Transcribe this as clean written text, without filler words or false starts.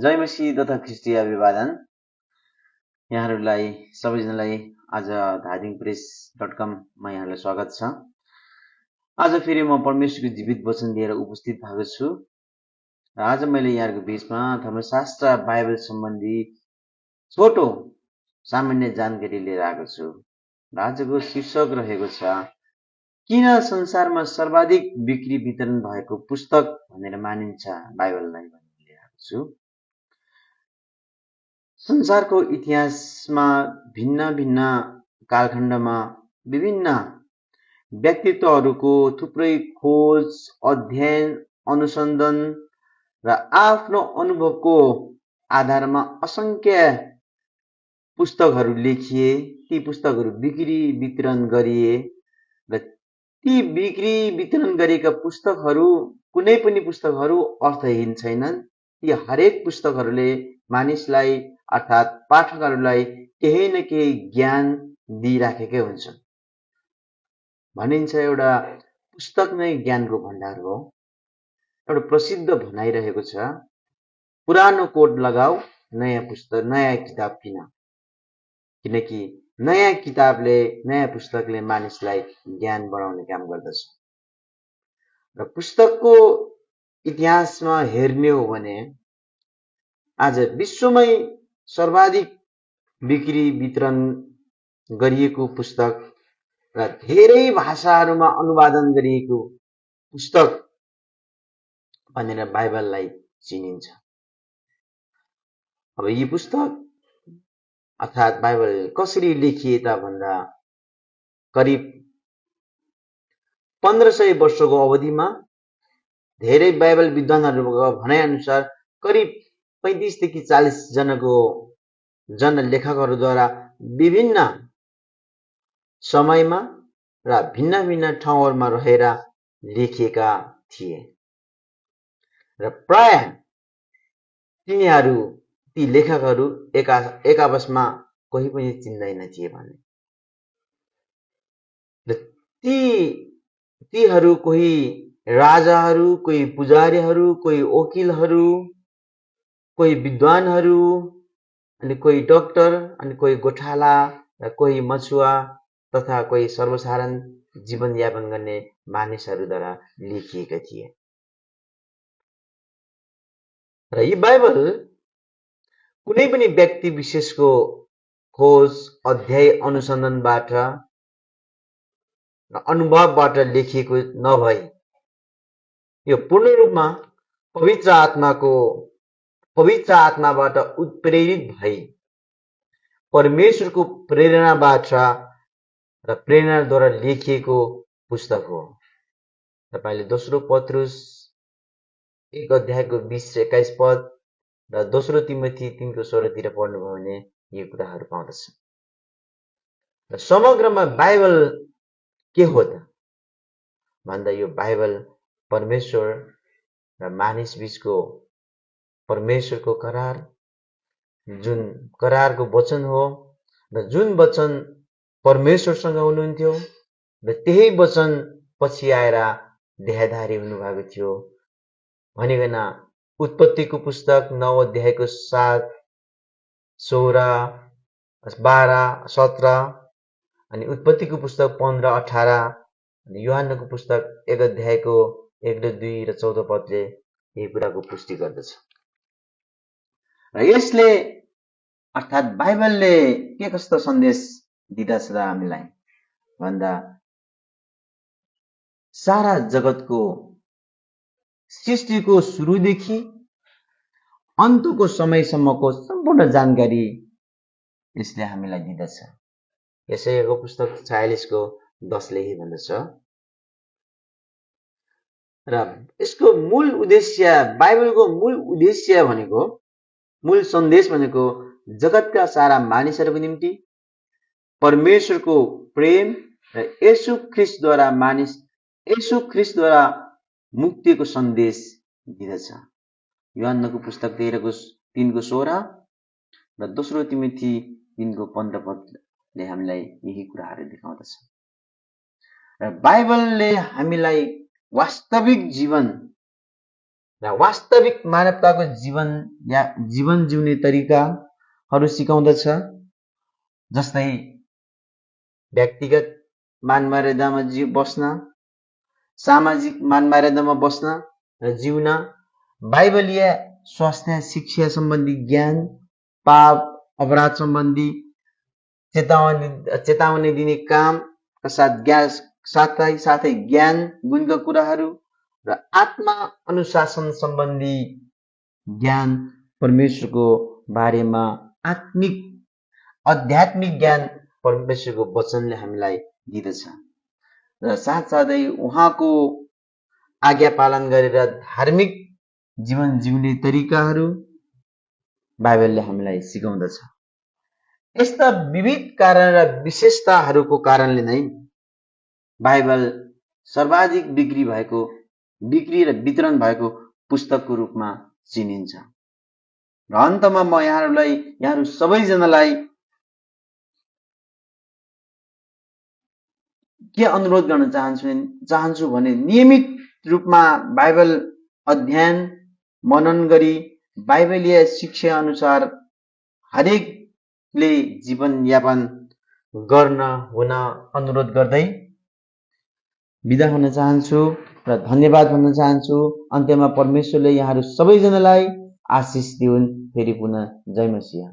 जय मसीह तथा ख्रिस्टीय अभिवादन। यहाँहरूलाई सबैजनालाई आज धादिङप्रेस.com मा यहाँलाई स्वागत छ। आज फेरि म परमेश्वरको जीवित वचन लिएर उपस्थित भएको छु र आज मैले यहाँको बीचमा धर्मशास्त्र बाइबल सम्बन्धी छोटो सामान्य जानकारी लिएर आएको छु र आजको शीर्षक रहेको छ किन संसारमा सर्वाधिक बिक्री वितरण भएको पुस्तक भनेर मानिन्छ बाइबललाई भनेर लिएर आएको छु। संसारको इतिहासमा भिन्न भिन्न कालखण्डमा विभिन्न व्यक्तित्वहरूको थुप्रै खोज, अध्ययन, अनुसन्धान र आफ्नो अनुभवको आधारमा असंख्य पुस्तकहरू लेखिए, ती पुस्तकहरू बिक्री वितरण गरिए र ती बिक्री वितरण गरिएका पुस्तकहरू कुनै पनि पुस्तकहरू अर्थहीन छैनन्। ती हरेक पुस्तकहरूले मानिसलाई अर्थात् पाठकहरूलाई केही न केही ज्ञान दिइराखेकै हुन्छ। भनिन्छ एउटा पुस्तक नै ज्ञानको भण्डार हो। एउटा प्रसिद्ध भनाइ रहेको छ, पुरानो कोट लगाऊ, नयाँ किताब किन, किनकि नयाँ किताबले, नयाँ पुस्तकले मानिसलाई ज्ञान बढाउने काम गर्दछ। र पुस्तकको इतिहासमा हेर्ने हो भने आज विश्वमै सर्वाधिक बिक्री वितरण गरिएको पुस्तक र धेरै भाषाहरूमा अनुवादन गरिएको पुस्तक भनेर बाइबललाई चिनिन्छ। अब यी पुस्तक अर्थात् बाइबल कसरी लेखिए त भन्दा करिब 1500 वर्षको अवधिमा धेरै बाइबल विद्वानहरूको भनाइ अनुसार करिब 35 देखि 40 जना लेखकहरूद्वारा विभिन्न समयमा र भिन्न भिन्न ठाउँहरूमा रहेर लेखिएका थिए र प्राय ती लेखकहरू एक आपसमा कोही पनि चिन्दैन थिए भने र तीहरू कोही राजाहरू, कोही पुजारीहरू, कोही वकिलहरू, कोही विद्वानहरू, अनि कोही डाक्टर, अनि कोही गोठाला र कोही मछुवा तथा कोही सर्वसाधारण जीवनयापन गर्ने मानिसहरूद्वारा लेखिएका थिए। र यी बाइबल कुनै पनि व्यक्ति विशेषको खोज, अध्ययन, अनुसन्धानबाट र अनुभवबाट लेखिएको नभई यो पूर्ण रूपमा पवित्र आत्माबाट उत्प्रेरित भई परमेश्वरको प्रेरणाबाट र प्रेरणाद्वारा लेखिएको पुस्तक हो। तपाईले दोस्रो पत्रुस 1 अध्यायको 20 र 21 पद र दोस्रो तिमोथी 3 को 16 तिर पढ्नुभयो भने यो कुराहरू पाउँदछ। र समग्रमा बाइबल के हो त भन्दा यो बाइबल परमेश्वर र मानिस बीचको परमेश्वरको करार, जुन करारको वचन हो र जुन वचन परमेश्वरसँग हुनुहुन्थ्यो र त्यही वचन पछि आएर देहधारी हुनुभएको थियो। भनिकन उत्पत्तिको पुस्तक 9 अध्यायको 7, 16, 12, 17 अनि उत्पत्तिको पुस्तक 15, 18 अनि यूहन्नाको पुस्तक 1 अध्यायको 1 र 2 र 14 पदले यही कुराको पुष्टि गर्दछ। र यसले अर्थात् बाइबलले के कस्तो सन्देश दिँदछ र हामीलाई भन्दा सारा जगतको सृष्टिको सुरुदेखि अन्तको समयसम्मको सम्पूर्ण जानकारी यसले हामीलाई दिँदछ। यसैको पुस्तक 46 को 10 ले भन्दछ र यसको मूल उद्देश्य, बाइबलको मूल उद्देश्य भनेको, मूल सन्देश भनेको जगतका सारा मानिसहरूको निम्ति परमेश्वरको प्रेम र येशू ख्रिस्टद्वारा मुक्तिको सन्देश दिँदछ। यूहन्नाको पुस्तक 3 को 16 र दोस्रो तिमोथी 3 को 15 पदले हामीलाई यही कुराहरू देखाउँदछ। र बाइबलले हामीलाई वास्तविक जीवन र वास्तविक मानवताको जीवन जिउने तरिकाहरू सिकाउँदछ। जस्तै व्यक्तिगत मान मर्यादामा बस्न, सामाजिक मान मर्यादामा बस्न र जिउन, बाइबलीय स्वास्थ्य शिक्षा सम्बन्धी ज्ञान, पाप अपराध सम्बन्धी चेतावनी दिने कामका साथै ज्ञान गुणका कुराहरू र आत्मा अनुशासन सम्बन्धी ज्ञान, परमेश्वरको बारेमा आध्यात्मिक ज्ञान परमेश्वरको वचनले हामीलाई दिँदछ। र साथसाथै उहाँको आज्ञा पालन गरेर धार्मिक जीवन जिउने तरिकाहरू बाइबलले हामीलाई सिकाउँदछ। यस्ता विविध कारण र विशेषताहरूको कारणले नै बाइबल सर्वाधिक बिक्री र वितरण भएको पुस्तकको रूपमा चिनिन्छ। र अन्तमा म यहाँहरू सबैजनालाई के अनुरोध गर्न चाहन्छु भने नियमित रूपमा बाइबल अध्ययन मनन गरी बाइबलीय शिक्षा अनुसार हरेकले जीवनयापन गर्न हुन अनुरोध गर्दै बिदा हुन चाहन्छु र धन्यवाद भन्न चाहन्छु। अन्त्यमा परमेश्वरले यहाँहरू सबैजनालाई आशिष दिउन्। फेरि पुनः जय मसीह।